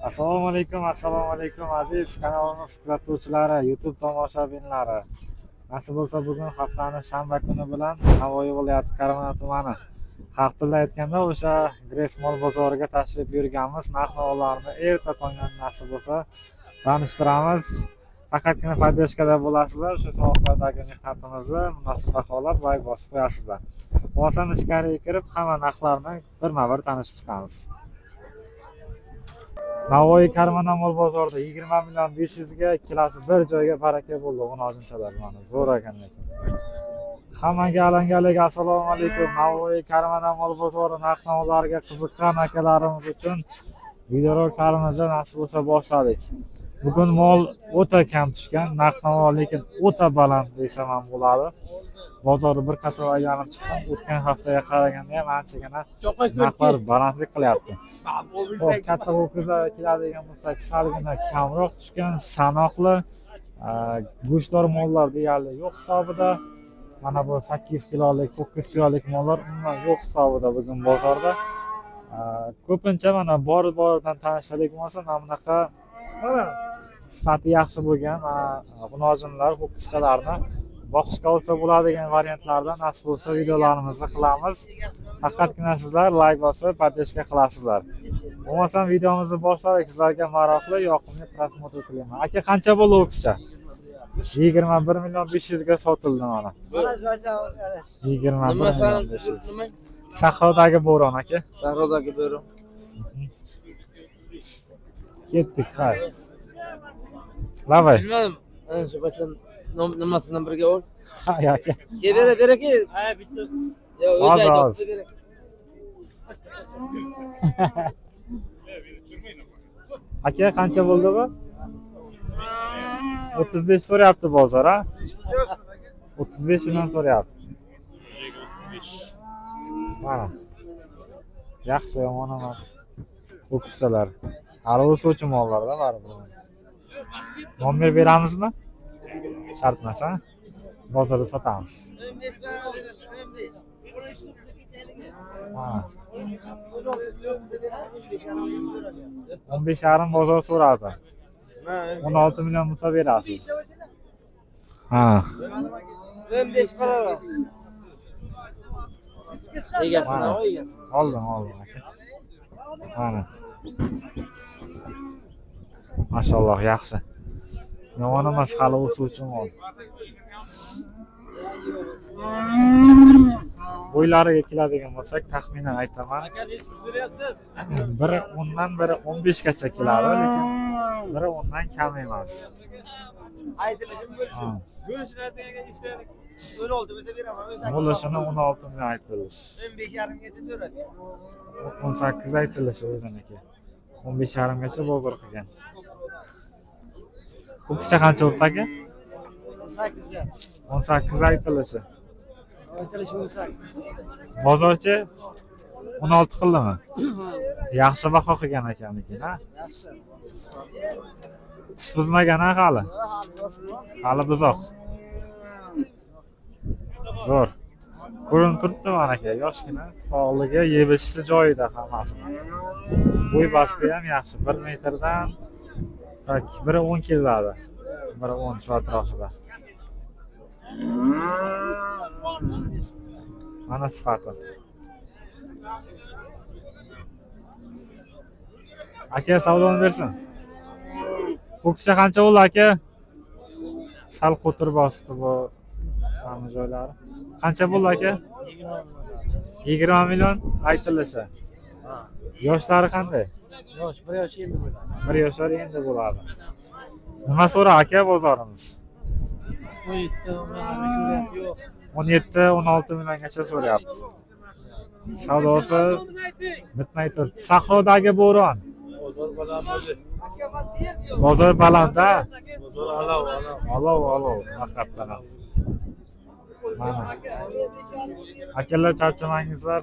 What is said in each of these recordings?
Assalomu alaykum, assalomu alaykum aziz kanalimiz kuzatuvchilari, YouTube tomoshabinlari. Nasib bo'lsa bugun haftani shanba kuni bilan Navoiy viloyati Karmana tumani. Xalq tilida aytganda o'sha Gres mol bozoriga tashrif buyurganmiz. Narx-navolarni erta tongdan nasib bo'lsa tanishtiramiz. Faqatgina поддержка da bo'lasizlar, o'sha soatlardagi mehnatimizni munosib baholab, layk bosib qo'yasizlar. Bo'lmasam ichkariga kirib hamma narxlarni birma-bir tanishib chiqamiz. Navoiy Karmana mol bozorida 20 million 500 ga ikkalasi bir joyga baraka bo'ldi g'unojinchalar, mana zo'r ekan lekin. Hammaga alangalik assalomu alaykum. Navoiy Karmana mol bozori narx-navolariga qiziqqan akalarimiz uchun videoroliklarimizni nasib bo'lsa boshladik. Bugun mol o'ta kam tushgan, narx-navo lekin o'ta baland desam ham bo'ladi. Bozorni bir qator aylanib chiqdim. O'tgan haftaga qaraganda ham anchagina narxlar balandlik qilyapti. Xo'p, katta ho'kizlar keladigan bo'lsak, salgina kamroq tushgan, sanoqli, go'shtdor mollar deyarli yo'q hisobida. Mana bu 8 kilolik, 9 kilolik mollar umuman yo'q hisobida bugun bozorda. Ko'pincha mana bor-boridan tanishtirdik bo'lmasa, mana bunaqa sifati yaxshi bo'lgan mana g'unojinlar, ho'kizchalarni boqishga olsa bo'ladigan variantlarda nasib bo'lsa videolarimizni qilamiz. Faqatgina sizlar layk bosib, поддержка qilasizlar. Bo'lmasam videomizni boshladik. Sizlarga maroqli, yoqimli просмотр tilayman. Aka, qancha bo'ldi ho'kizcha? 21 million 500 ga sotildi mana. 21 million 500. Nima? Sahrodagi bo'ron aka. Sahrodagi bo'ron. Ketdik, hay. Давай. Bilmadim. Ana shu qachon nimasidan birga ol. Hay aka. Ke bera bera ke. Ha, bitta. Yo, Oz, o'zi oz. aytibdi bera. Aka, qancha bo'ldi bu? 35 so'rayapti bozor, ha? 35 million so'rayapti. Mana. Yaxshi, yomon emas. Ho'kizchalar. Hali o'suvchi mollarda baribir. Nomer beramizmi? Shart emas, ha? Bozorda sotamiz. 15 bera beradi, 15. Ha. 15,5 bozor so'radi. 16 million bo'lsa berasiz. Ha. 15 bera. Egasini, o egasi. Oldim, oldim aka. Mana. Mashalloh, yaxshi. Yomon emas, hali o'suvchi mol. Bo'ylariga keladigan bo'lsak, taxminan aytaman. Biri 10 dan biri 15 gacha keladi, lekin biri 10 dan kam emas. Aytilishini bo'lishi. Ha. Bo'lishini aytgan ishlarni 16 bo'lsa beraman. 18. Bo'lishini 16 million aytilish. 15,5 gacha so'radi. 18 aytilishi o'ziniki. 15,5 gacha bozor qilgan. Ho'kizcha qancha bo'libdi aka? 18 ga. 18 aytilishi. Aytilishi 18. Bozorchi 16 qildimi? Yaxshi baho qilgan ekan lekin, ha? Yaxshi. Tish buzmagan ha hali. Hali yosh bu. Hali buzoq. Zo'r. Ko'rinib turibdi mana aka, yoshgina, sog'ligi, yeb ichishi joyida hammasi. Bo'y basti ham yaxshi. 1 metrdan tak 1.10 keladi. 1.10 shu atrofida. Mana sifati. Aka, savdoni bersin. Ho'kizcha qancha bo'ldi aka? Sal qo'tir bosdi bu hamma joylari. Qancha bo'ldi aka? 20 million aytilishi. Yoshlari qanday? Yosh, bir yosh endi bo'ladi. Bir yoshlar endi bo'ladi. Nima so'ra aka bozorimiz? 17, 16 yo'q. 17, 16 milliongacha so'rayapti. Savdosi bitmay turibdi. Sahrodagi bo'ron. Bozor baland o'zi. Bozor baland, ha? Bozor alov, alov. Olov, olov, haqiqatdan ham. Mana. Akalar, charchamangizlar.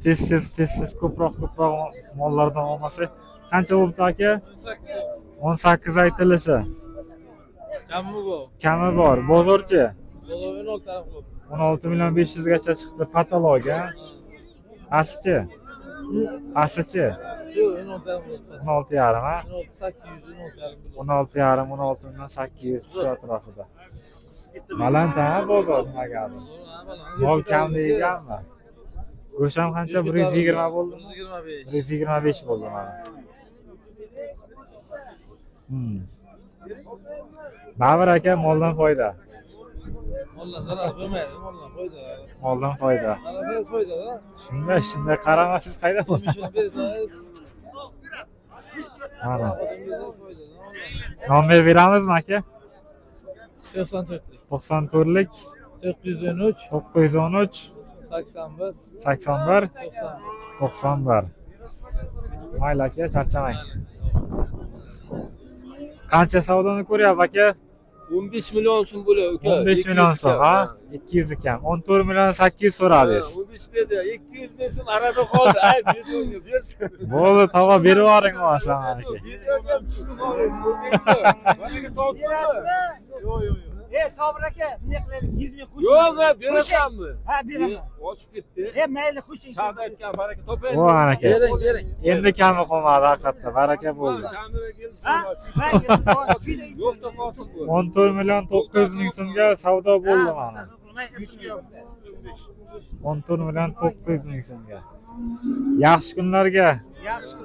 Tez-tez, tez-tez ko'proq ko'proq mollardan olmasak. Qancha bo'libdi aka? 18 aytilishi. Kammi bu? Kami bor. Bozorchi Bozor 16 bo'ldi. 16 million 500 gacha chiqdi patologiya. Pastchi Pasti-chi? Yo'q, 16,5. 16,5 ha? 16,800, 16,5. 16,5, 16 million 800 shu atrofida. Baland ha bozor nimagadir. Mol kamligiganmi? Go'sht ham qancha? 120 bo'ldimi? 125. 125 bo'ldi mana. Babur aka moldan foyda. Moldan zarar bo'lmaydi, moldan foyda. Moldan foyda. Qarasangiz foyda-da. Shunday, shunday qaramasiz qayda bo'ladi? Shuni bersangiz, Mana. bersangiz foyda. Nomer beramizmi aka? 94. 94lik 913 913 81 81 91. 91. Mayli aka, charchamang. Qancha savdoni ko'ryapti aka? 15 million so'm bo'ladi uka. 15 million so'm, ha? 200 kam. 14 million 800 so'radingiz. 15 berdi. 200 ming so'm arada qoldi. Ay, berdi, bersin. Bo'ldi, tog'a berib yuboring bo'lmasa aka. Bergan tushunib olasiz, bo'lmaysa. Managa topdimi? Yo'q, yo'q, yo'q. Sobir aka, bunday qilaylik, 100 ming qo'shing. Yo'q, men berasanmi? Ha, beraman. Oshib ketdi. Mayli, qo'shing. Savdo aytgan baraka topay. O aka. Bering, bering. Endi kami qolmadi haqiqatda, baraka bo'ldi. Kamera keldi. Ha? Yo'q, topolsin bu. 14 million 900 ming so'mga savdo bo'ldi mana. 14 million 900 ming so'mga. Yaxshi kunlarga Yaxshi.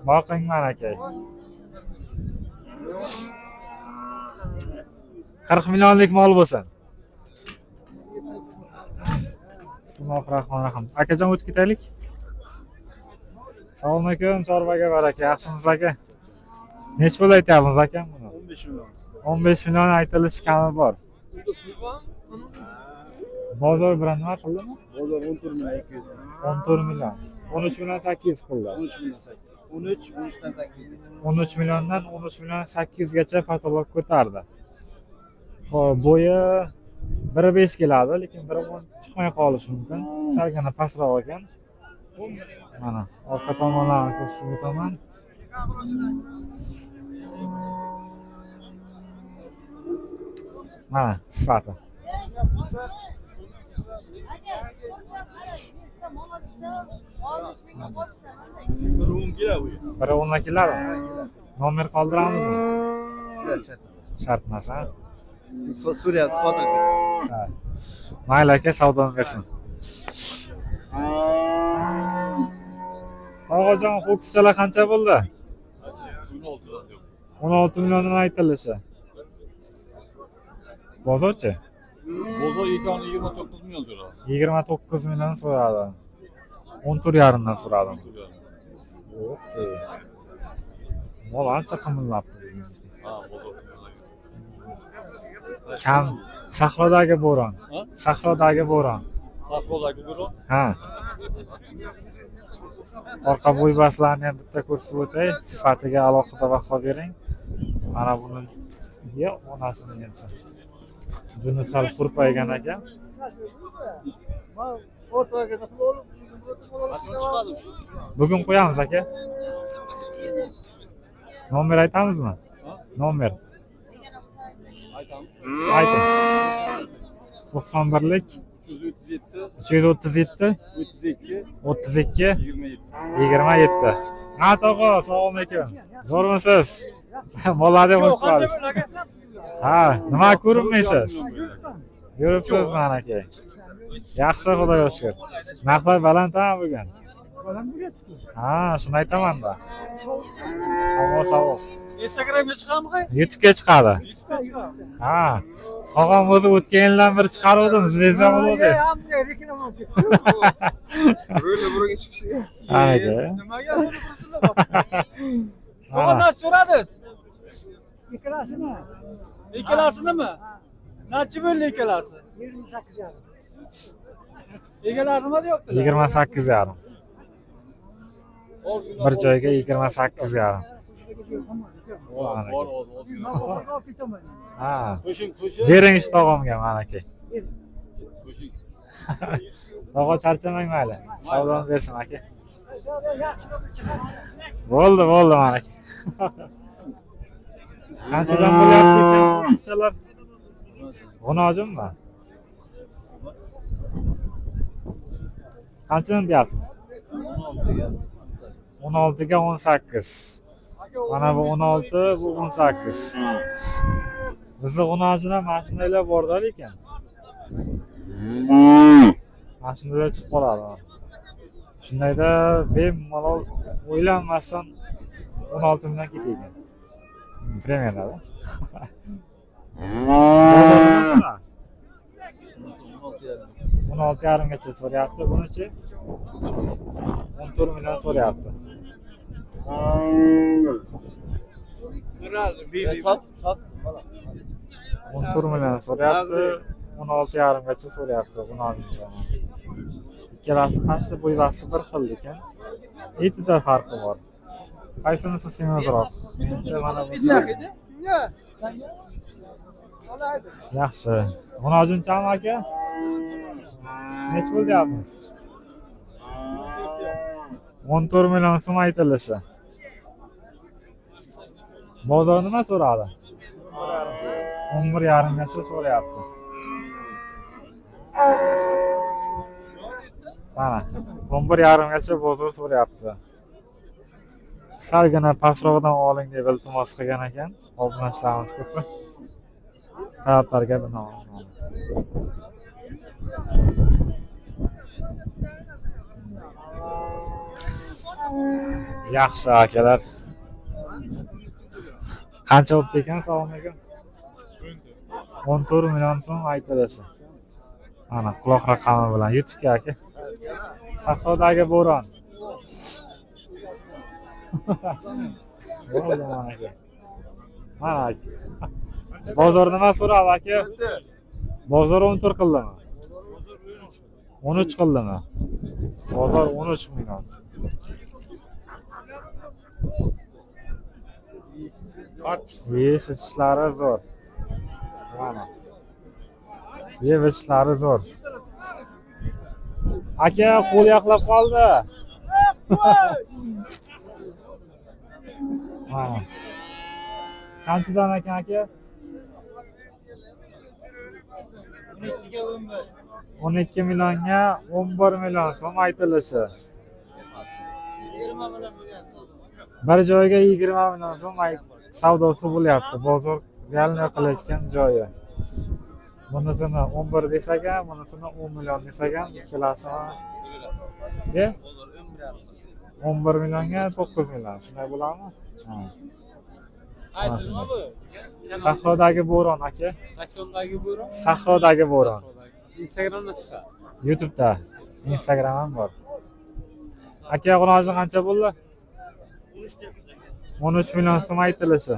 boqing mana aka. 40 millionlik mol bo'lsin. Bismillahirrohmanirrohim. Akajon o'tib ketaylik. Assalomu alaykum, chorvaga baraka. Yaxshimisiz aka? Necha pul aytyapmiz akam buni? 15 million. 15 million aytilishi kami bor. Bozor bilan nima qildimi? Bozor 14 million 200. 14 million. 13 million 800 qildi. 13 million 800. 13, 13 dan 800. 13 milliondan 13 million 800 gacha patolog ko'tardi. Xo'p, bo'yi 1.5 keladi, lekin 1.10 chiqmay qolishi mumkin. Salgina pastroq ekan. Mana orqa tomonlarini ko'rsatib o'taman. Mana sifati. Bir 10 kilo bu. 1.10 keladi. Nomer qoldiramizmi? Shart emas, ha? Suriya sotilib ketdi. Ha. Mayli aka, savdoni bersin. Tog'ajon, ho'kizchalar qancha bo'ldi? 16 milliondan aytilishi. Bozorchi? Bozor 29 million so'radi. 29 million so'radi. 14,5 dan so'radim. Yo'q, mol ancha qimmatlabdi bugun. Ha, bozor. Kam sahrodagi bo'ron. Ha? Sahrodagi bo'ron. Sahrodagi bo'ron. Ha. Orqa bo'ybaslarni ham bitta ko'rsatib o'tay. Sifatiga alohida baho bering. Mana buni yo'q, onasini yesa. Buni sal hurpaygan ekan. Qachon chiqadi? Bugun qo'yamiz aka. Nomer aytamizmi? Nomer. Aytamiz. Ayting. 91lik 337 337 32 32 27. 27. Ha tog'a, assalomu alaykum. Zo'rmisiz? Mollarni ham unutib qoldik. Ha, nima ko'rinmaysiz? Yuribsiz mana aka. Yaxshi, Xudoga shukr. Narxlar baland ha bugun. Ha, shuni aytaman-da. Havo sovuq. Instagramga chiqamiz? YouTube'ga chiqadi. Ha. Tog'am o'zi o'tgan yildan beri chiqaruvdim, zvezda bo'ldi. Böyle buraya chiqishi. Ha, aka. Nimaga buni bursinlar? Mana. Nasıl so'radingiz? Ikkalasini Ikkalasinimi? Nechi bo'ldi ikkalasi? 28,5. Egalari nima deyaptilar? 28,5. Bir joyga 28,5. Bor, bor, ozgina. Ha. Qo'shing, qo'shing. Bering shu tog'amga mana aka. Qo'shing. Tog'a charchamang mayli. Savdoni bersin aka. Bo'ldi, bo'ldi mana aka. Qanchadan bo'lyapti ekan ho'kizchalar? G'unojimmi? Qanchadan deyapsiz? 16 ga 18. Mana bu 16, bu 18. Bizni g'unajida mana shundaylar borda lekin. Mana shundaylar chiqib qoladi. Shundayda bemalol o'ylanmasdan 16 million ketaydi. Premierada. 16,5 gacha so'rayapti. Bunichi 14 million so'rayapti. Sot, sot. 14 million so'rayapti. 16,5 gacha so'rayapti. 16. Ikkalasi qancha bo'yvasi bir xil lekin etida farqi bor. Qaysinisi semizroq? Menimcha mana bu. Yaxshi. G'unojinchami aka? Nechi pul deyapmiz? 14 million so'm aytilishi. Bozor nima so'radi? 11,5 gacha so'rayapti. Mana 11,5 gacha bozor so'rayapti. Salgina pastrog'idan oling deb iltimos qilgan ekan. Obunachilarimiz ko'pi. Talablarga binoan. Yaxshi akalar. Qancha bo'pti ekan? Assalomu alaykum. 14 million so'm aytilishi. Mana quloq raqami bilan YouTube'ga aka. Sahrodagi bo'ron. Bo'ldi mana aka. Mana aka. Bozor nima so'radi aka? Bozor 14 qildimi? 13 qildimi? Bozor 13 million. Yeyish ichishlari zo'r. Mana. Yeb ichishlari zo'r. Aka, qo'l yoqlab qoldi. Mana. Qanchadan ekan aka? 12 ga 11. 12 millionga 11 million so'm aytilishi. 20 million bo'lyapti. Bir joyga 20 million so'm savdosi bo'lyapti. Bozor realniy qilayotgan joyi. Bunisini 11 desak ham, bunisini 10 million desak ham, ikkalasini 11 millionga 9 million. Shunday bo'ladimi? Ha. Qaysi nima bu? Sahrodagi bo'ron aka. 80dagi bo'ron. Sahrodagi bo'ron. Instagramda chiqadi. YouTube'da, Instagram ham bor. Aka, g'unoji qancha bo'ldi? 13 million so'm aytilishi.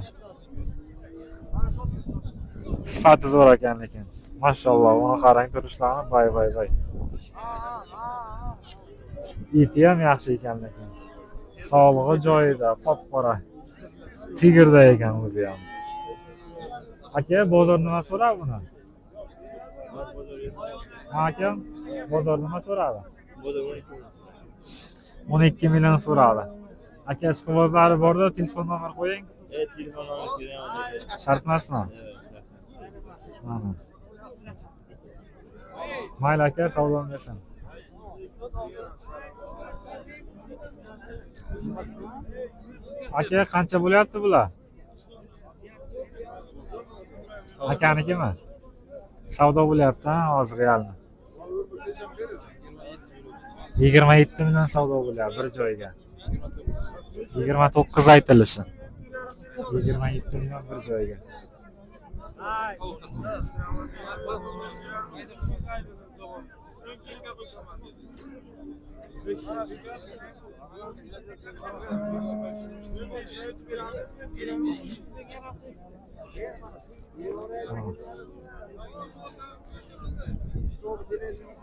Sifati zo'r ekan lekin. Mashalloh, uni qarang turishlarini, bay bay bay. Eti ham yaxshi ekan lekin. Sog'lig'i joyida, qop-qora. Tigrda ekan o'zi ham. Aka, bozor nima so'radi buni? Ha aka, bozor nima so'radi? 12 million so'radi. Aka, ishqibozlari borda, telefon nomer qo'ying. Telefon nomer kerak. Shart emasmi? Mana. Mayli aka, sog'lom bersin. Aka, qancha bo'lyapti bular? Akanikimi? Savdo bo'lyapti, ha, hozir realni. 27 million savdo bo'lyapti bir joyga. 29 aytilishi. 27 million bir joyga.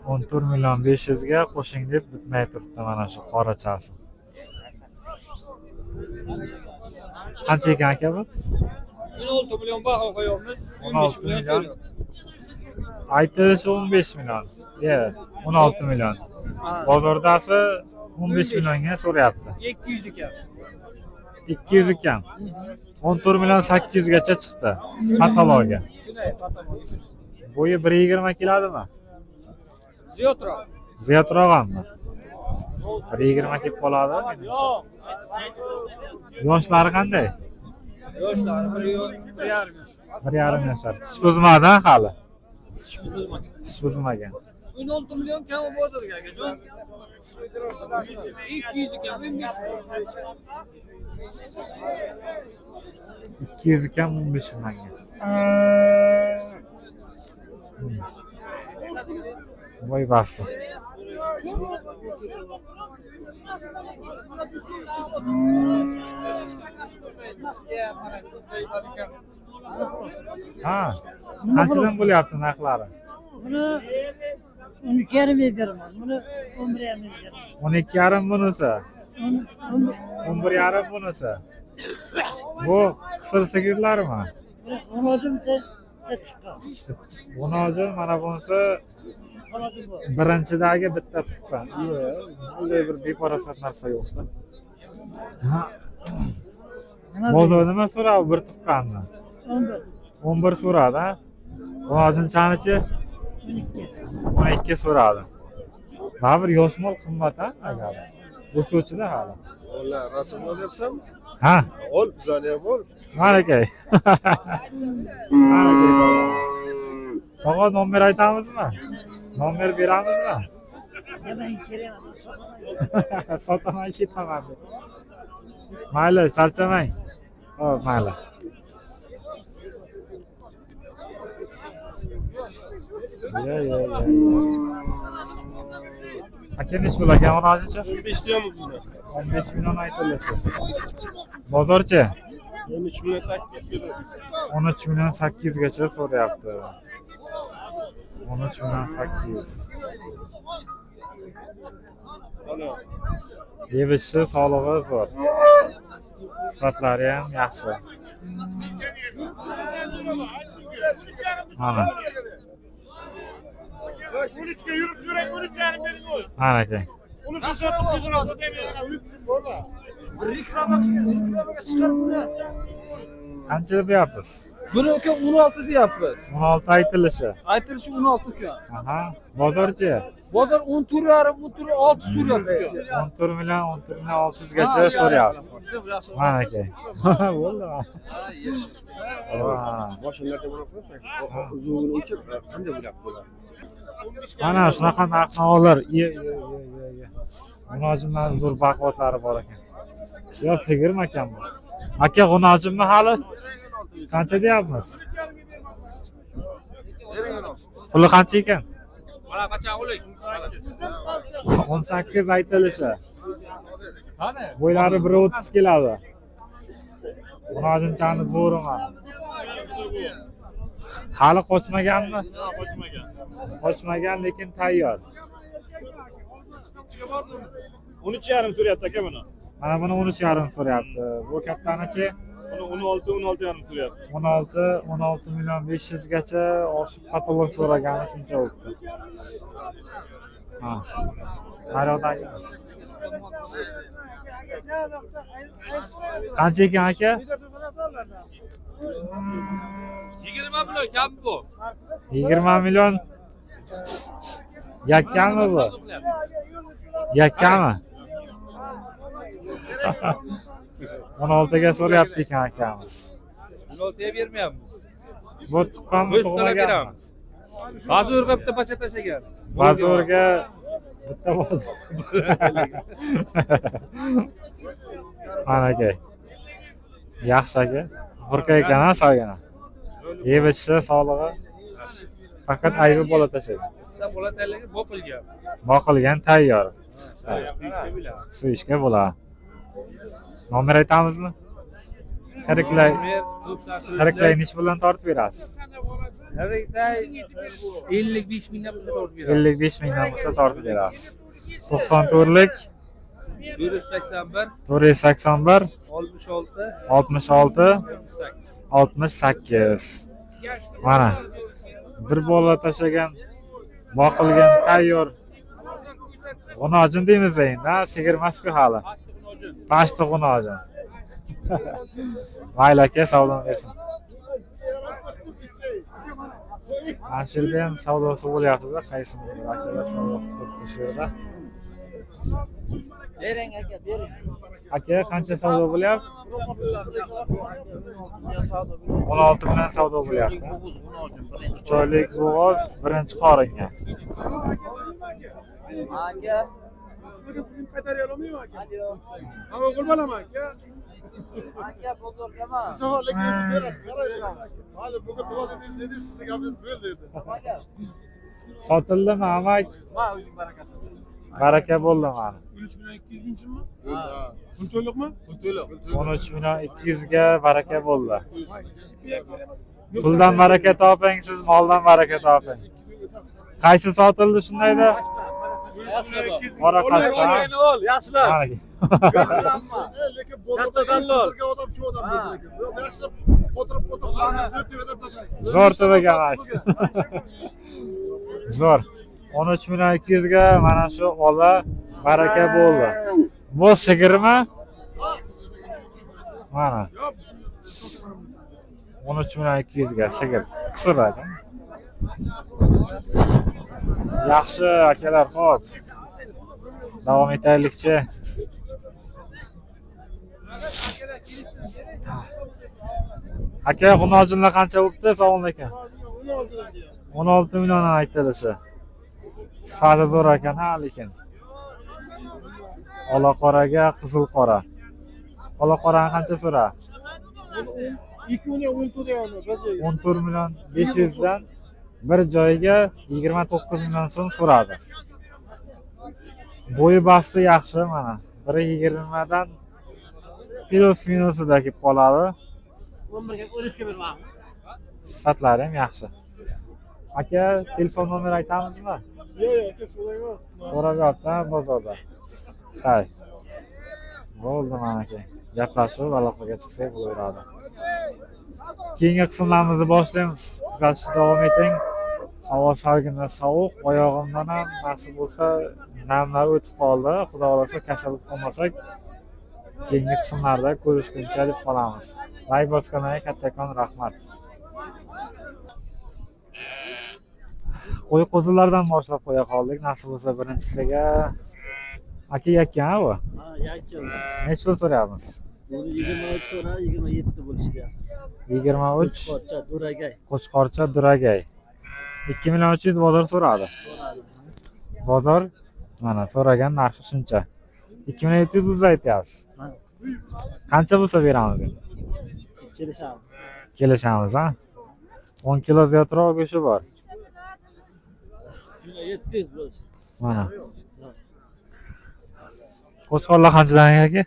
14 million 500 ga qo'shing deb bitmay turibdi mana shu qorachasi. Qancha ekan aka bu? 16 million baho qo'yapmiz. 15 16 million million. so'rayapmiz. Aytilishi 15 million. Ye, 16 million. Bozordasi 15 millionga so'rayapti. 200 ekan. 200 ekan. 14 million 800 gacha chiqdi katalogi. Shunday, patologi shunday. Bo'yi 1.20 keladimi? Ziyodroq. Ziyodroq hammi? 1.20 kelib qoladi menimcha. Yoshlari qanday? Yoshlari 1.5 yosh. 1.5 yoshlar. Tish buzmadi hali. Tish buzmagan. 16 million kam bozorga akajon. 200 kam 15 million. 200 kam 15 mingga. Voy basi. Ha, qanchadan bo'lyapti narxlari? Buni 12,5 ming beraman. Buni 11,5 ming beraman. 12,5 bunisi. 11,5 bunisi. Bu qisir sigirlarmi? 16 bitta tuqqan. 16 mana bunisi birinchidagi bitta tuqqan. Bunday bir befarosat narsa yo'q-da. Bozor nima so'radi bir tuqqanni? 11. 11 so'radi, ha? G'ozinchanichi 12 so'radi. Baribir yosh mol qimmat, ha, agar. O'suvchida hali. Valla rasm olyapsanmi? Ha. Ol, bizani ham ol. Mana aka. Mana aka. Tog'a nomer aytamizmi? Nomer beramizmi? Men kerak. Sotaman ketaman deb. Mayli, charchamang. Xo'p, mayli. Yo, yo, yo. Aka nechi pul ekan hozircha? 15 deyapmiz buni. 15 million aytilishi. Bozorchi? 13 million 800 beradi. 13 million 800 gacha so'rayapti. 13 million 800. Yevishi sog'lig'i zo'r. Sifatlari ham yaxshi. Mana. 13ga yurib yuring, 13.5 bering o'zi. Mana aka. Reklama reklamaga chiqarib buni. Qancha deyapsiz? Buni uka 16 deyapmiz. 16 aytilishi. Aytilishi 16 uka. Aha. Bozorchi? Bozor 14.5, 14.6 so'rayapti uka. 14 million, 14 million 600 gacha so'rayapti. Mana aka. Bo'ldi. Boshimlarda bo'lib qo'yib, uzug'ini o'chib, qanday bo'lyapti bular? Mana shunaqa narx-navolar. Ye, ye, ye, ye. G'unojimlar zo'r baquvvatlari bor ekan. Yo, sigirmi ekan bu? Aka, g'unojimmi hali? Qancha deyapmiz? Puli qancha ekan? Mana qachon o'lik? 18 aytilishi. Bo'ylari 1.30 keladi. G'unojimchani zo'ri mana. Hali qochmaganmi? Qochmagan. Qochmagan, lekin tayyor. 13.5 so'rayapti aka buni. Mana buni 13.5 so'rayapti. Bu kattanichi? Buni 16, 16.5 so'rayapti. 16, 16 million 500 gacha oshib patolog so'ragani shuncha bo'libdi. Ha. Naryodagi. Qancha ekan aka? 20 million kam bu. 20 million. Yakkami bu? Yakkami? 16 ga so'rayapti ekan akamiz. 16 ga bermayapmiz. Bu tuqqanmi, Biz so'rab tug'maganmi? beramiz. Bozorga bitta pacha tashlagan. Bozorga bitta bo'ldi. Mana aka. Yaxshi aka. Hurka ekan ha, salgina. Yeb ichishi sog'lig'i. Faqat aybi bola tashlagan. Bitta bola tayyorlagan, boqilgan. Boqilgan tayyor. Suyishga bo'ladi. Nomer aytamizmi? Tiriklay, tiriklay nechi bilan tortib berasiz? Tiriklay 55 mingdan bo'lsa tortib beramiz. 55 mingdan bo'lsa tortib berasiz. 94lik 481 481 66 66 68. 68. Mana bir bola tashlagan, boqilgan tayyor. G'unojin deymiz endi, ha, sigir emas-ku hali. Pashti g'unojin. Mayli aka, savdoni bersin. Mana shu yerda ham savdosi bo'lyapti-da, qaysi akalar savdo qilib turibdi shu yerda. Bering aka, bering. Aka, qancha savdo bo'lyapti? 16 million savdo bo'lyapti. Choylik bo'g'oz birinchi qoringa. Aka. Hamma qo'l bo'laman aka. Aka, bozorgama. Savollarga berasiz, qarang. Hali bugun nima dedingiz, dedingiz, sizni gapingiz bo'ldi dedi. Sotildimi amak? Ma, o'zing barakasi. Baraka bo'ldi mana. 13 million 200 ming so'mmi? Pul to'liqmi? Pul to'liq. 13 million 200 ga baraka bo'ldi. Puldan baraka toping, siz moldan baraka toping. Qaysi sotildi shundayda? Qora qashqa. Ol, yaxshilab. Mana. Lekin bozorda eng odam shu odam bo'ldi lekin. Bu yoqda yaxshilab qotirib qotirib tashlang. Zo'r tubagan aka. Zo'r. 13 million 200 ga mana shu ola baraka bo'ldi. Bu sigirmi? Mana. 13 million 200 ga sigir. Qisir aka. Yaxshi akalar, xo'p. Davom etaylikchi. Aka, xunojinlar qancha bo'pti? Assalomu alaykum. 16 milliondan aytilishi. Sifati zo'r ekan, ha, lekin. Ola qoraga qizil qora. Ola qorani qancha so'ra? 2 million 14 yarim, 14 million 500 dan bir joyiga 29 million so'm so'radi. Bo'yi basti yaxshi mana. 1.20 dan plus minusida kelib qoladi. 11 ga 13 ga berman. Sifatlari ham yaxshi. Aka, telefon nomeri aytamizmi? Yo'q, yo'q, aka so'rayman. So'rab yotdi bozorda. Hay. Bo'ldi mana aka. Gaplashib aloqaga chiqsak bo'laveradi. Keyingi qismlarimizni boshlaymiz. Kuzatishda davom eting. Havo salgina sovuq, oyog'imdan ham nasib bo'lsa namlar o'tib qoldi. Xudo xolasa kasal bo'lib qolmasak, keyingi qismlarda ko'rishguncha deb qolamiz. Like bosganlarga kattakon rahmat. Qo'y qo'zilardan boshlab qo'ya qoldik. Nasib bo'lsa birinchisiga aka yakkan bu. Ha, yakkan. Necha pul so'rayapmiz? Buni 23 so'ra, 27 bo'lishi deyapmiz. 23 Qo'chqorcha, duragay. Qo'chqorcha duragay. 2 million 300 bozor so'radi. Bozor mana so'ragan narxi shuncha. 2 million 700 o'zi aytyapsiz. Qancha bo'lsa beramiz endi? Kelishamiz. Kelishamiz, ha? 10 kilo ziyodroq go'shti bor. 700 bo'lishi. Mana. Qo'chqorlar qanchadan aka?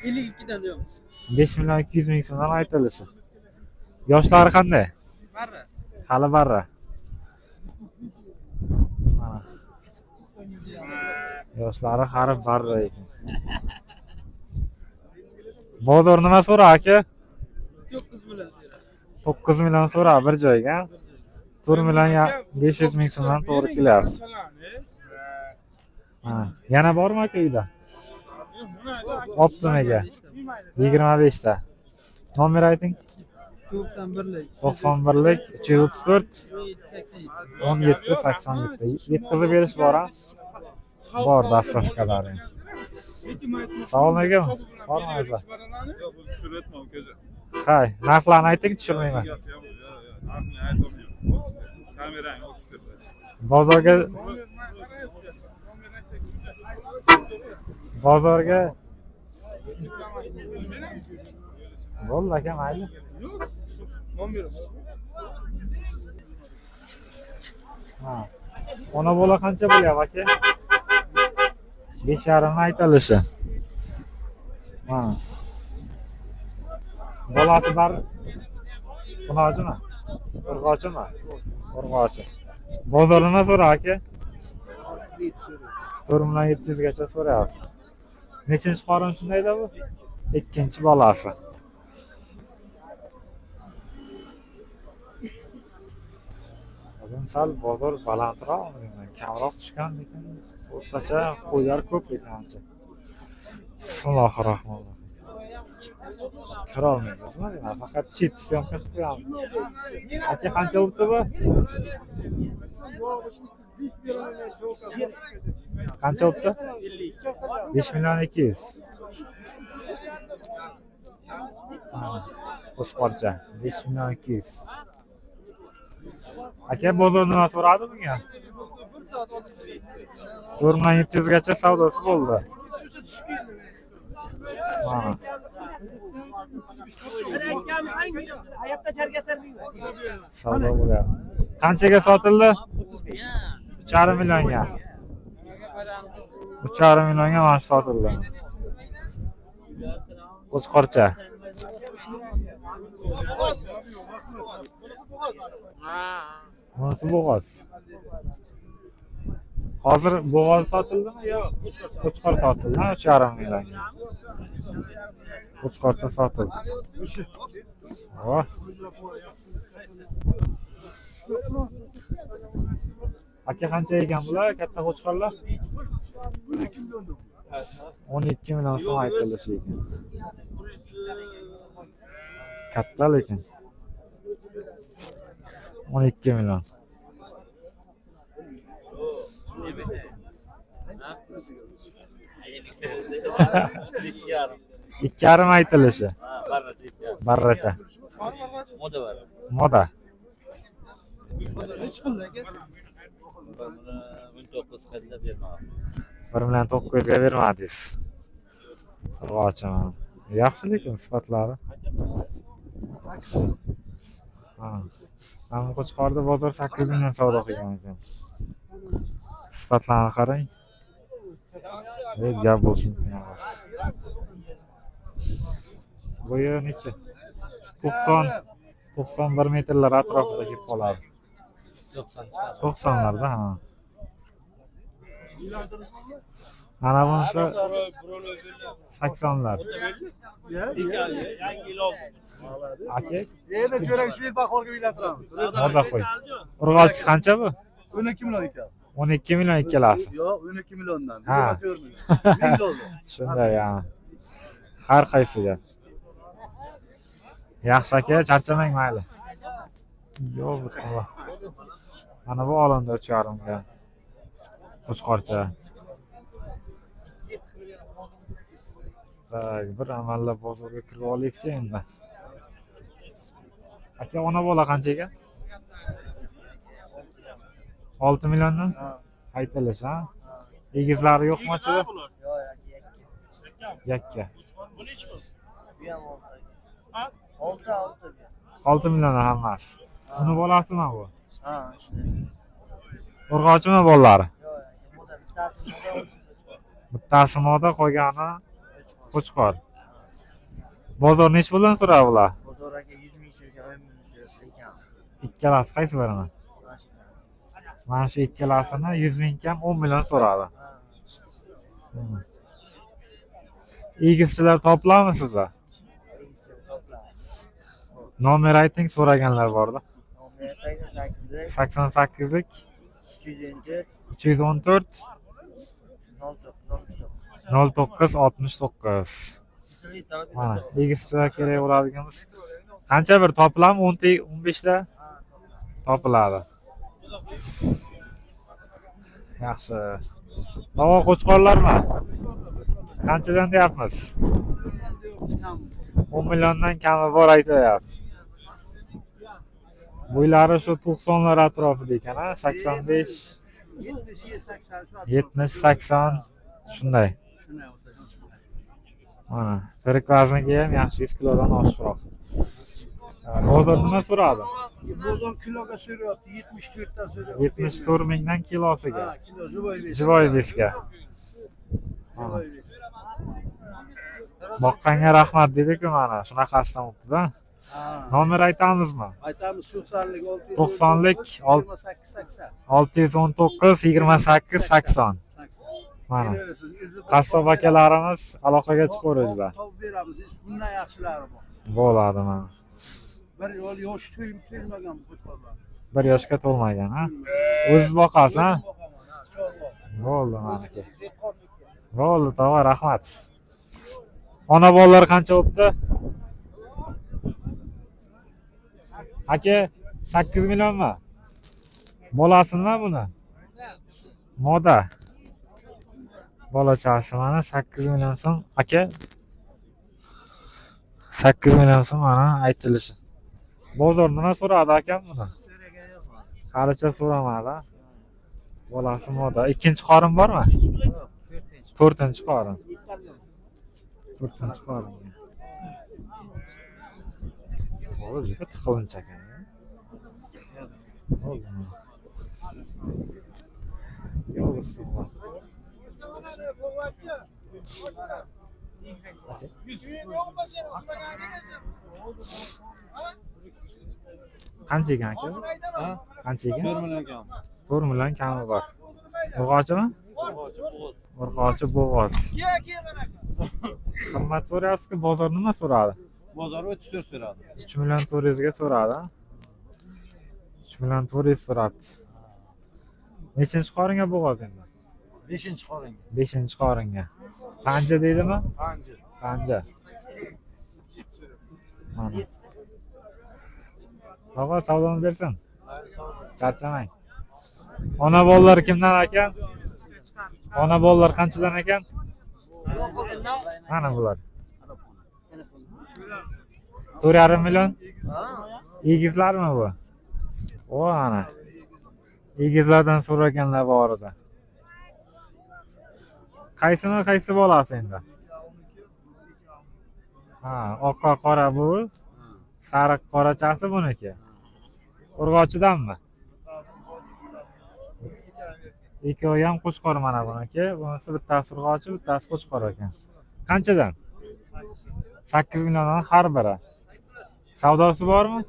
52 dan deyapmiz. 5 million 200 ming so'mdan aytilishi. Yoshlari qanday? Barra. Hali barra. Mana. Yoshlari hali barra ekan. Bozor nima so'ra aka? 9 million so'ra. 9 million so'ra bir joyga. 4 million 500 ming so'mdan to'g'ri kelyapti. Ha, yana bormi aka uyda? Optimiga 25 ta. Nomer ayting. 91lik. 91lik 334 17 87. 17 87. Yetkazib berish bor a? Bor dastavkalari. Assalomu alaykum. Bormi aka? Yo'q, bu tushiryapman ukajon. Hay, narxlarni ayting, tushirmayman. Egasi ham yo'q, yo'q, narxini aytolmayman. Kamerang o'qitib. Bozorga bo'ldi aka, mayli. Ha. Ona bola qancha bo'lyapti aka? 5,5 aytilishi. Ha. Bolasi bar qunochimi? Urg'ochimi? Urg'ochi. Bozor nima so'ra aka? 4 million 700 gacha so'rayapti. Nechinchi qorin shundayda bu? Ikkinchi bolasi. Bugun sal bozor balandroq, kamroq tushgan, lekin o'rtacha qo'ylar ko'p lekin ancha. Bismillahirrohmanirrohim. Kira olmaymizmi? Demak, faqat chet syomka qilib qo'yamiz. Aka qancha bo'libdi bu? Qancha bo'pti? 5 million 200. Qo'chqorcha 5 million 200. Aka, bozor nima so'radi bunga? 4 million 700 gacha savdosi bo'ldi. Mana. Savdo bo'lyapti. Qanchaga sotildi? 3,5 millionga. 3,5 millionga mana shu sotildi. Qo'chqorcha. Bunisi bo'g'oz. Hozir bo'g'oz sotildimi yo qo'chqor sotildi? 3,5 millionga. Qo'chqorcha sotildi. Oh. Aka, qancha ekan bular katta qo'chqorlar? 12 million so'm aytilishi ekan. Katta lekin. 12 million. Ikki yarim aytilishi. Barracha. Moda var. Moda. 19 qilib bermagan. 1 million 900 ga bermadingiz. Urg'ochi. Yaxshi lekin sifatlari. Ha. Mana qo'chqorda bozor 8 million savdo qilgan ekan. Sifatlarini qarang. Gap bo'lsin emas. Bo'yi necha? 90 91 metrlar atrofida kelib qoladi. 90larda, ha. Mana bunisi 80lar. Aka, Endi jo'rak shu yil bahorga uylantiramiz. moda qo'y. Urg'ochisi qancha bu? 12 million ekan. 12 million ikkalasi. Yo'q, 12 milliondan. Ha. 24 million. 1000 dollar. Shunday, ha. Har qaysiga. Yaxshi aka, charchamang mayli. Yo'q, bismillah. Mana bu olindi 3,5 ga. Qo'chqorcha. Tak, bir amallab bozorga kirib olaylikchi endi. Aka, ona bola qancha ekan? 6 milliondan? Aytilish, ha? Egizlari yo'qmi ichida? Yakka. 6 6. 6 milliondan hammasi. Uni bolasimi bu? Ha, shunday. Urg'ochimi bolalari? Yo'q, moda bittasi moda, Bittasi moda, qolgani qo'chqor. Bozor nechi puldan so'radi bular? Bozor aka 100 ming so'mga, 10 ming so'm ekan. Ikkalasi qaysi birini? Mana shu ikkalasini 100 ming kam 10 million so'radi. Egizchilar topiladimi sizda? Nomer ayting, so'raganlar borda. Nomer 88 88 314 314 09 69. 09 69. Mana egizchilar kerak bo'ladiganimiz. Qancha bir topiladimi? 10 ta 15 ta topiladi. Yaxshi. Tovoq qo'chqorlarmi? Qanchadan deyapmiz? 10 milliondan kami bor aytilyapti. Bo'ylari shu 90lar atrofida ekan, ha? 85 70 80 shunday. Mana, tirik vaznga ham yaxshi 100 kilodan oshiqroq. Bozor nima so'radi? Bozor kiloga so'rayapti, 74 dan so'rayapti. 74 mingdan kilosiga. Ha, kilo живой вес. Живой весga. Mana. Boqqanga rahmat dedi-ku mana, shunaqasidan o'tdi-da. Ha. Nomer aytamizmi? Aytamiz 90lik 90lik 28 80. 619 28 80. Mana. Qassob akalarimiz aloqaga chiqaveringizlar. Topib beramiz. Bundan yaxshilari bor. Bo'ladi mana. Bir yo'l yosh to'lmagan bu qo'chqorlar. Bir yoshga to'lmagan, ha? O'ziz boqasiz, ha? Boqaman, ha, chorvoq. Bo'ldi maniki. Dehqonniki. Bo'ldi, tog'a, rahmat. Ona bolalar qancha bo'pti? Aka, 8 millionmi? Bolasi nima buni? Moda. Bolachasi mana 8 million so'm aka. 8 million so'm mana aytilishi. Bozor nima so'radi akam buni? Halicha so'ramadi. Bolasi moda. Ikkinchi qorin bormi? To'rtinchi qorin. To'rtinchi qorin. Bola juda tiqilinch ekan. Bo'ldimi? Yo'q, bismillah. Qancha ekan aka? Qancha ekan? 4 million kam. 4 million kami bor. Urg'ochimi? Urg'ochi bo'g'oz. Qimmat so'rayapsiz-ku, bozor nima so'radi? Bozor 34 so'radi. 3 million 400 ga so'radi. 3 million 400 so'rabdi. Nechinchi qoringa bo'g'oz endi? 5 qoringa. 5 qoringa. Panja deydimi? Panja. Panja. Mana. Tog'a savdoni bersin. Charchamang. Ona bolalar kimdan ekan? Ona bolalar qanchadan ekan? Mana bular. 4,5 million. Egizlarmi bu? O ana. Egizlardan so'raganlar bor edi. Qaysini qaysi bolasi endi? Ha, oqqa qora bu, sariq qorachasi buniki. Urg'ochidanmi? Ikkovi ham qo'chqor mana buniki. Bunisi bittasi urg'ochi, bittasi qo'chqor ekan. Qanchadan? 8 milliondan har biri. Savdosi bormi?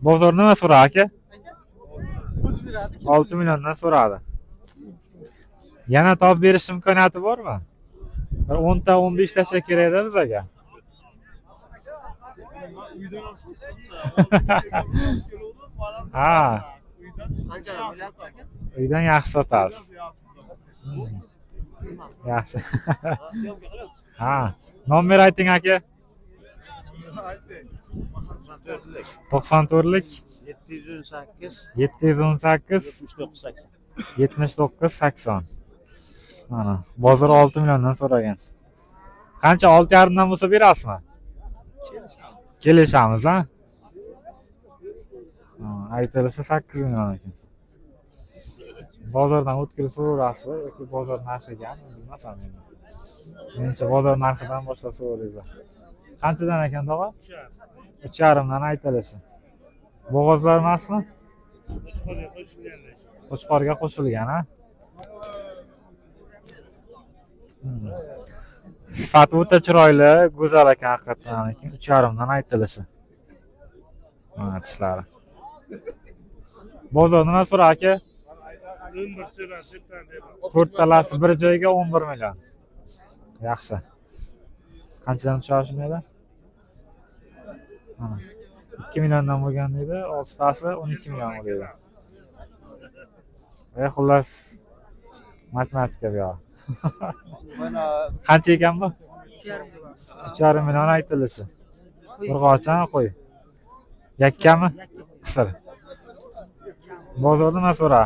Bozor nima so'radi aka? 6 milliondan so'radi. Yana topib berish imkoniyati bormi? Bir 10 ta 15 tasha kerak-da bizga. Uydan ham sotdim. Ha, Qancha aka? uydan yaxshi sotasiz. Yaxshi. Ha, nomer ayting aka. 94lik 718 718 79 80. 79 80. Mana bozor 6 milliondan so'ragan. Qancha 6,5 dan bo'lsa berasizmi? Kelishamiz, ha? Ha, aytilishi 8 million ekan. Bozordan o'tkazib so'raverasiz yoki bozor narxiga bilmasam endi. Menimcha bozor narxidan boshlab so'raysiz. Qanchadan ekan tog'a? 3,5 dan aytilishi. Bo'g'ozlar emasmi? Qo'chqorga qo'shilgan, ha? Sifati o'ta chiroyli, go'zal ekan haqiqatan, lekin 3,5 dan aytilishi. Mana tishlari. Bozor nima so'ra aka? To'rttalasi bir joyga 11 million. Yaxshi. Qanchadan tushadi shunda? Mana 2 milliondan bo'lgan deydi, oltitasi 12 million bo'ladi. Va xullas matematika bu yoq. Qancha ekan bu? 3,5 million aytilishi. Urg'ochi qo'y. Yakkami? Qisir. Bozor nima so'ra?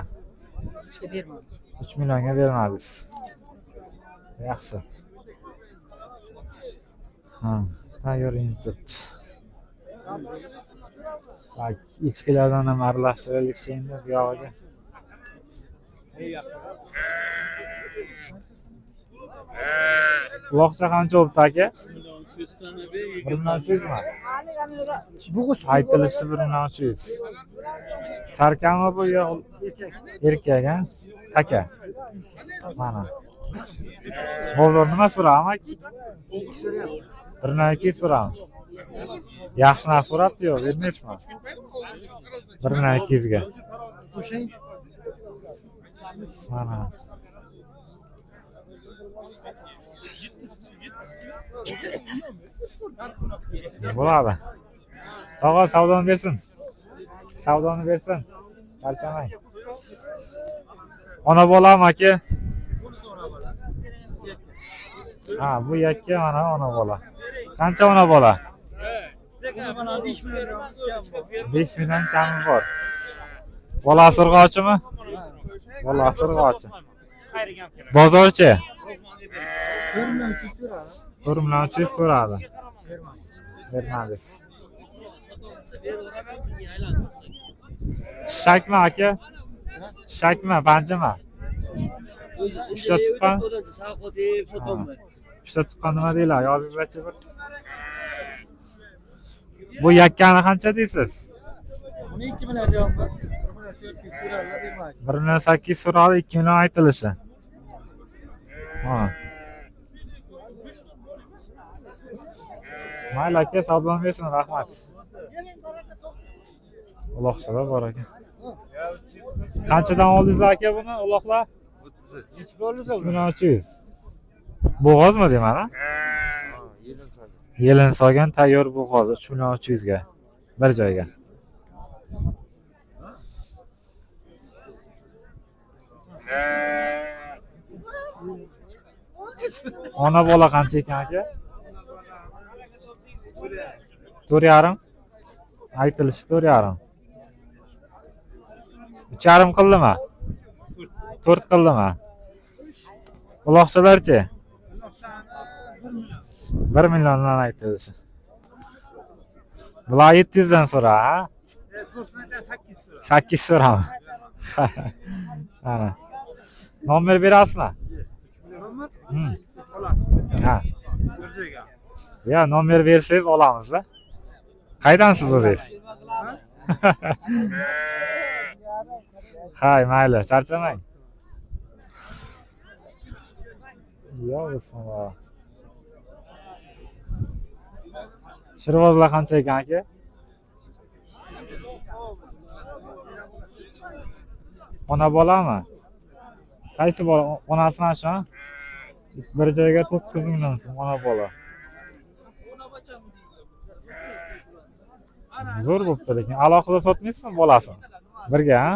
3 millionga bermadingiz. Yaxshi. Ha, tayyor turibdi. Tak, echkilardan ham aralashtiraylikchi endi bu yog'iga. Uloqcha qancha bo'libdi aka? 1 million 300 mi? Aytilishi 1 million 300. Sarkami bu yo erkak, ha? Taka. Mana. Bozor nima so'radi aka? 1 million 200 so'radi. Yaxshi narx so'rabdi yo'q, bermaysizmi? 1 million 200 ga. Mana. Bo'ladi. Tog'a savdoni bersin. Savdoni bersin. Charchamang. Ona bolami aka? Ha, bu yakka mana ona bola. Qancha ona bola? 5 million kami bor. Bolasi urg'ochimi? Bolasi urg'ochi. Bozorchi? 4 million 300 so'radi. Bermadingiz. Shakmi aka? Shakmi, panjimi? Uchta tuqqan. Uchta tuqqan nima deyiladi? Yozingizlarchi bir. Bu yakkani qancha deysiz? Buni 2 million deyapmiz. 1 million 800 so'radilar, bermaydi. 1 million 800 so'radi, 2 million aytilishi. Ha. Mayli aka, sog'lom bersin, rahmat. Uloqchalar bor ekan. Qanchadan oldingiz aka buni, uloqlar? 3 million 300. Bo'g'ozmi deyman, ha? Yelin solgan tayyor bo'g'oz 3 million 300 ga. Bir joyga. Ona bola qancha ekan aka? 4,5. Aytilishi 4,5. 3,5 qildimi? 4 qildimi? Uloqchalarchi? 1 milliondan aytilishi. Bular 700 dan so'ra, ha? 8 so'rami? Ana. Nomer berasizmi? Ha. Ya nomer bersangiz olamiz-da. Qaydansiz o'zingiz? Hay, mayli, charchamang. Yo, bismillah. Shirvozlar qancha ekan aka? Ona bolami? Qaysi bola? Onasi mana shu, ha? Bir joyga 9 million so'm ona bola. Zo'r bo'pti lekin. Alohida sotmaysizmi bolasini? Birga, ha?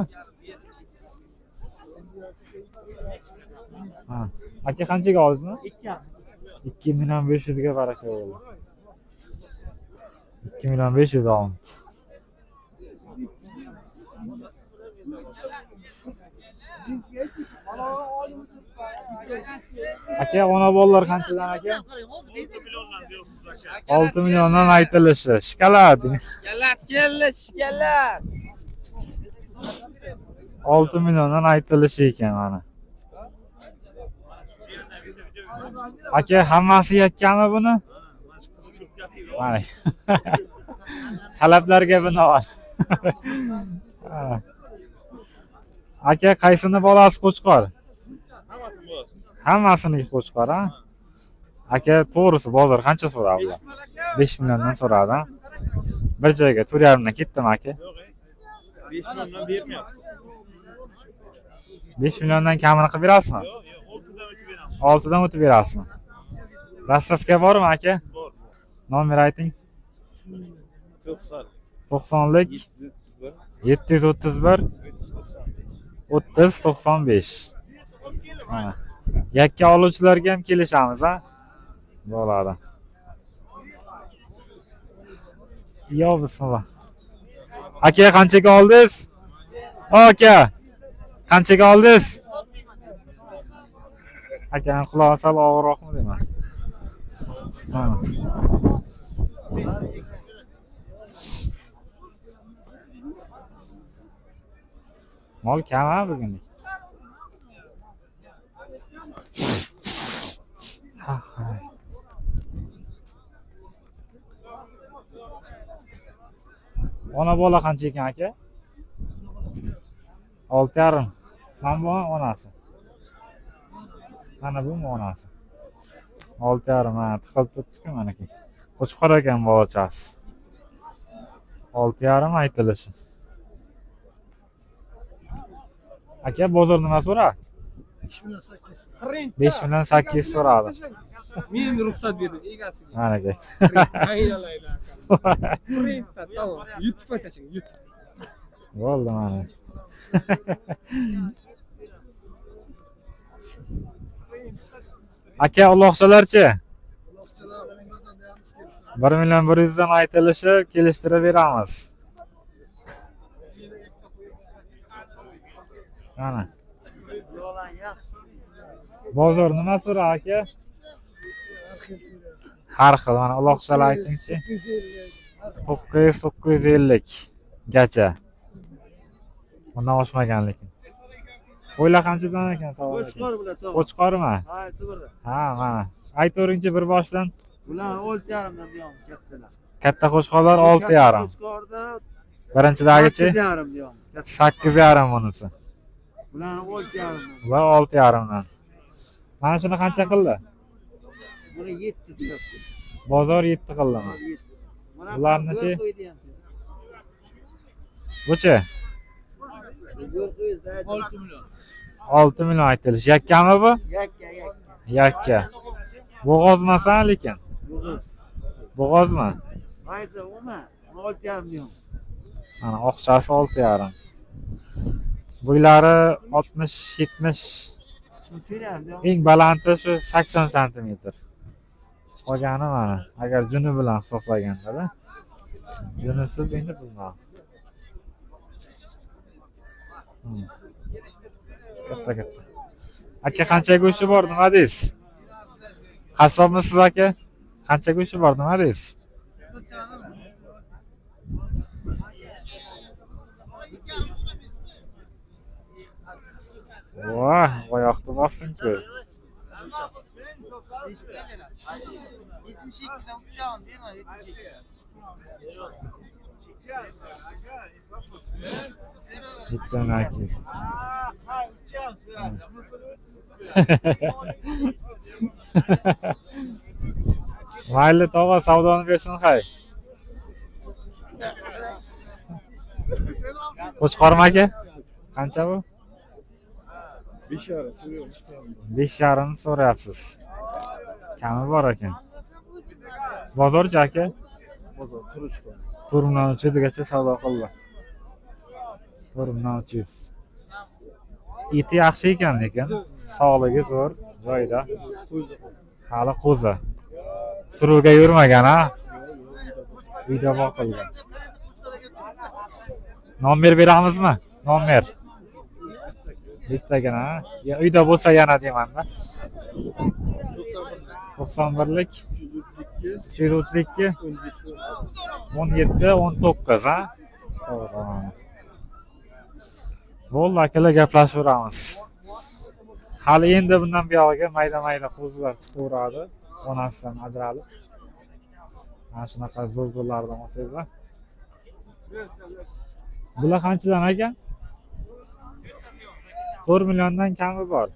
Ha. Aka qanchaga oldingizmi? 2 million 500 ga baraka bo'ldi. 2 million 500 olindi. Aka, ona bolalar qanchadan aka? 6 milliondan aytilishi. Shikolat. Shikolat keldi, shikolat. 6 milliondan aytilishi ekan mana. Aka, hammasi yakkami buni? Mana. Talablarga binoan. Aka, qaysini bolasi qo'chqor? Hammasiniki qo'chqor, ha? Aka, to'g'risi bozor qancha so'radi bular? 5 milliondan so'radi, ha? Bir joyga 4,5 dan ketdimi aka? 5 milliondan bermayapti. 5 milliondan kamini qilib berasizmi? Yo'q, 6dan o'tib beramiz. 6dan o'tib berasizmi? Dastavka bormi aka? Bor. Nomer ayting. 90 90lik 731 731 30 95. Mana. Yakka oluvchilarga ham kelishamiz, ha? Bo'ladi. Yo, bismillah. Aka, qanchaga oldingiz? Aka, qanchaga oldingiz? Akani qulog'i sal og'irroqmi deyman. Mana. Mol kam ha bugunlik. Ha, ha. Ona bola qancha ekan aka? 6,5. Mana bu onasi. Mana bu onasi. 6,5 mana tiqilib turibdi-ku manaki. Qo'chqor ekan bolachasi. 6,5 aytilishi. Aka, bozor nima so'radi? 5 million 800. 5 million 800 so'radi. Men ruxsat berdim egasiga. Manaki. Printda tamom. YouTube'ga tashlang, YouTube. Bo'ldi mana. Aka, uloqchalarchi? Uloqchalar 11dan deyamiz, kelishtiramiz. 1 million 100 dan aytilishi, kelishtirib beramiz. Mana. Bozor nima so'ra aka? Har xil, mana uloqchalar aytingchi. 900 950 gacha. Undan oshmagan lekin. Qo'ylar qanchadan ekan savol aka? Qo'chqor bular tog'a. Qo'chqormi? Ha, to'g'ri. Ha, mana. Aytaveringchi bir boshdan. Bular 6,5 dan deyapmiz kattalar. Katta qo'chqorlar 6,5. Qo'chqorda Birinchidagichi 8,5 deyapmiz. 8,5 bunisi. Bularni 6,5 dan. Bular 6,5 dan. Mana shuni qancha qildi? Buni 7 deyapti. Bozor 7 qildimi? Bularnichi? Buchi 6 million. 6 million aytilish. Yakkami bu? Yakka, yakka. Yakka. Bo'g'ozmasan lekin. Bo'g'iz. Bo'g'ozmi? Maysa, o'ma. 6,5 million. Mana oqchasi 6,5. Bo'ylari 60 70. To'rt. Eng balanti shu 80 santimetr. Qolgani mana agar juni bilan hisoblaganda-da. Junisiz endi bilmadim. Hmm. Katta katta. Aka qancha go'shti bor nima deysiz? Qassobmisiz aka? Qancha go'shti bor nima deysiz? Voh, oyoqni bosding-ku. 72'dan uçağım değil mi? 72. Bitta nakis. Ha, uçağım. Mayli tog'a savdoni bersin hay. Qo'chqormi aka? Qancha bu? 5,5 so'rayapmiz. 5,5 so'rayapsiz. Kami bor ekan. Bozorchi aka? Bozor 43 qildi. 4 million 300 gacha savdo qildi. 4 million 300. Eti yaxshi ekan lekin sog'ligi zo'r, joyida. Qo'zi qildi. Hali qo'zi. Suruvga yurmagan ha? Uyda boqilgan. Nomer beramizmi? Nomer. Bittagina. Ha? Ya uyda bo'lsa yana deyman-da. 91 91lik 332 332 17 17 19 ha? To'g'ri. Bo'ldi akalar gaplashaveramiz. Hali endi bundan buyog'iga mayda-mayda qo'zilar chiqaveradi, onasidan ajralib. Mana shunaqa zo'r zo'rlardan olsangizlar. Bular qanchadan aka? 4 milliondan kami bor.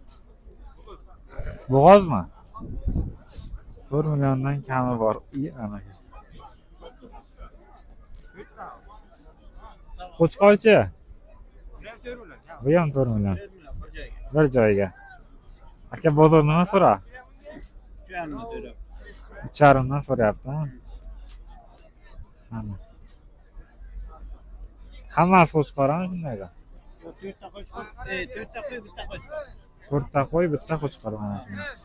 Bo'g'ozmi? 4 milliondan kami bor. I, ana. Qo'chqorchi? Bu ham 4 million. Bir joyga. Aka bozor nima so'ra? 3,5 dan so'rayapti. Ha? Mana. Hammasi qo'chqorami shundayda? To'rtta qo'chqor, to'rtta qo'y, bitta qo'chqor. To'rtta qo'y, bitta qo'chqor mana shunisi.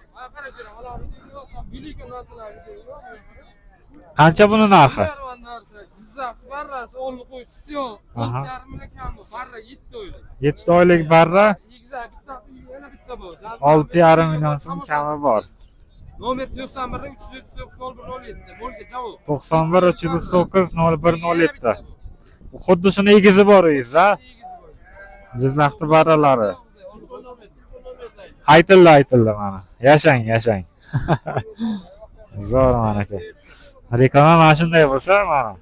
Qancha buni narxi? Jizzax barrasi olib qo'yishisi yo'q. Aha. 4,5 million kam bu. Barra 7 oylik. 7 oylik barra Egizak bittasi yana bitta bu. 6,5 million so'm kami bor. Nomer 91 339 0107. Bo'ldi, javob. 91 339 0107. Xuddi shuni egizi bor uyingiz, ha? Jizzaxni barralari. Aytildi, aytildi mana. Yashang, yashang. Zo'r mana aka. Reklama mana shunday bo'lsa, mana.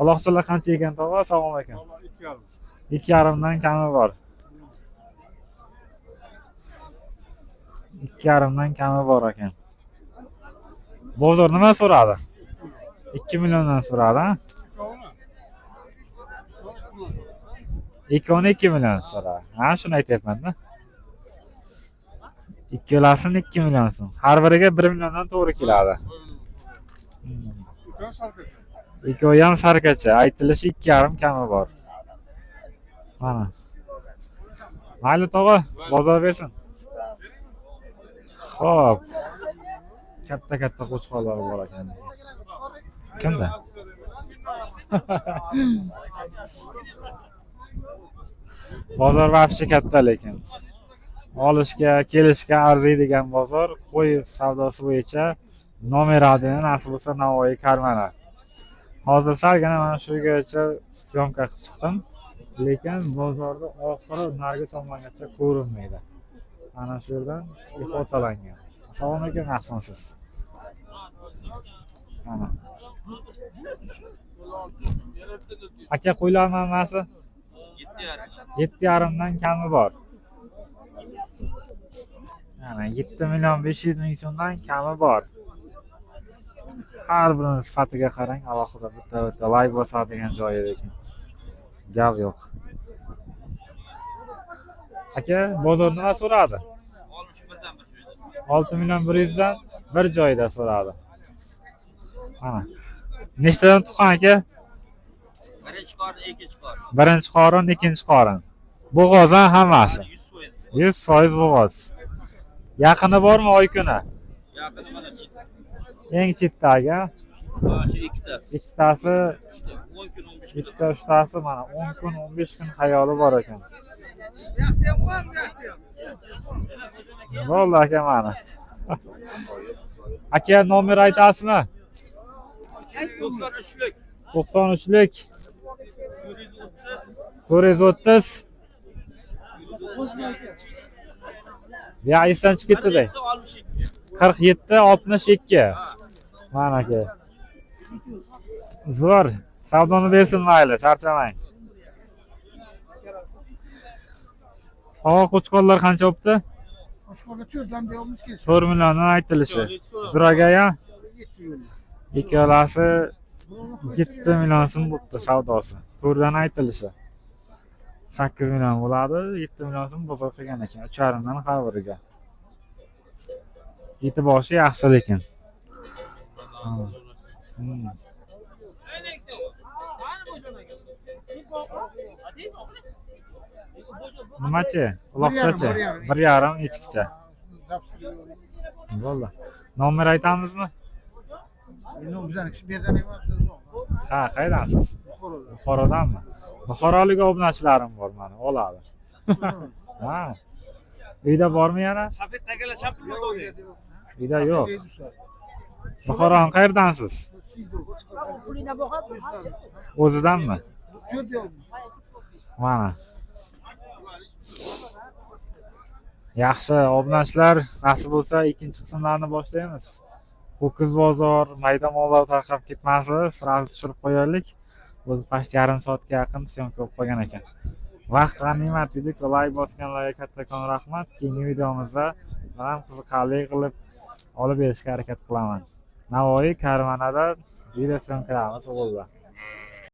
Uloqchalar qancha ekan tog'a? Assalomu alaykum. 2,5. 2,5 dan kami bor. 2,5 dan kami bor ekan. Bozor nima so'radi? 2 milliondan so'radi, ha? Ikkovini 2 million so'radi. Ha, shuni aytyapman-da. Ikkalasini 2 million so'm. Har biriga 1 milliondan to'g'ri keladi. Ikkovi ham sarkacha. Aytilishi 2,5 kami bor. Mana. Mayli tog'a, bozor bersin. Xo'p. Katta katta qo'chqorlar bor ekan. Kimda? Bozor вообще katta lekin. Olishga, kelishga arziydigan bozor. Qo'y savdosi bo'yicha nomer 1 nasib bo'lsa Navoiy Karmana. Hozir salgina mana shu yergacha syomka qilib chiqdim. Lekin bozorda oxiri narigi tomongacha ko'rinmaydi. Mana shu yerdan ihotalangan. Assalomu alaykum, yaxshimisiz? Mana. Aka, qo'ylarning hammasi 7,5 dan kami bor. Mana 7 million 500 ming so'mdan kami bor. Har birini sifatiga qarang, alohida bitta-bitta layk bosadigan joyi lekin. Gap yo'q. Aka, bozor nima so'radi? 6 million 100 dan bir joyda so'radi. Mana. Nechtadan tuqqan aka? Birinchi qorin, ikkinchi qorin. Birinchi qorin, ikkinchi qorin. Bo'g'oz ha hammasi. 100%. 100% bo'g'oz. Yaqini bormi oy kuni? Yaqini mana chet. Eng chetdagi, ha? Mana shu ikkitasi. Ikkitasi, Uchta. 10 kun, 15 kun. ikkita, uchtasi mana 10 kun, 15 kun xayoli bor ekan. Bo'ldi aka mana. Aka, nomer aytasizmi? 93lik. 93lik 430. Ya esdan chiqib ketdi-da. 62. 47 62. Mana aka. Zo'r. Savdoni bersin mayli, charchamang. Havo qo'chqorlar qancha bo'pti? Qo'chqorlar 4dan beramiz ki. 4 milliondan aytilishi. Duragaya 7 million. ikkalasi 7 million so'm bo'pti savdosi. 4dan aytilishi. 8 million bo'ladi, 7 million so'm bozor qilgan ekan, 3,5 dan har biriga. Eti boshi yaxshi lekin. Nimachi? Uloqchachi? 1,5 echkicha. Bo'ldi. Nomer aytamizmi? Endi bizani bu yerdan emas, biz Ha, qayerdansiz? Buxorodan. Buxorodanmi? Buxorolik obunachilarim bor mana, oladi. Ha. Uyda bormi yana? Safet tagalar chapilma bo'ldi. Uyda yo'q. Buxoroni qayerdansiz? O'zidanmi? Mana. Yaxshi, obunachilar, nasib bo'lsa ikkinchi qismlarni boshlaymiz. Ho'kiz bozor, mayda mollar tarqab ketmasi, sразу tushirib qo'yaylik. O'zi past yarim soatga yaqin syomka bo'lib qolgan ekan. Vaqt g'animat dedik va layk bosganlarga kattakon rahmat. Keyingi videomizda men ham qiziqarli qilib olib berishga harakat qilaman. Navoiy Karmanada video syomkalarimiz bo'ldi.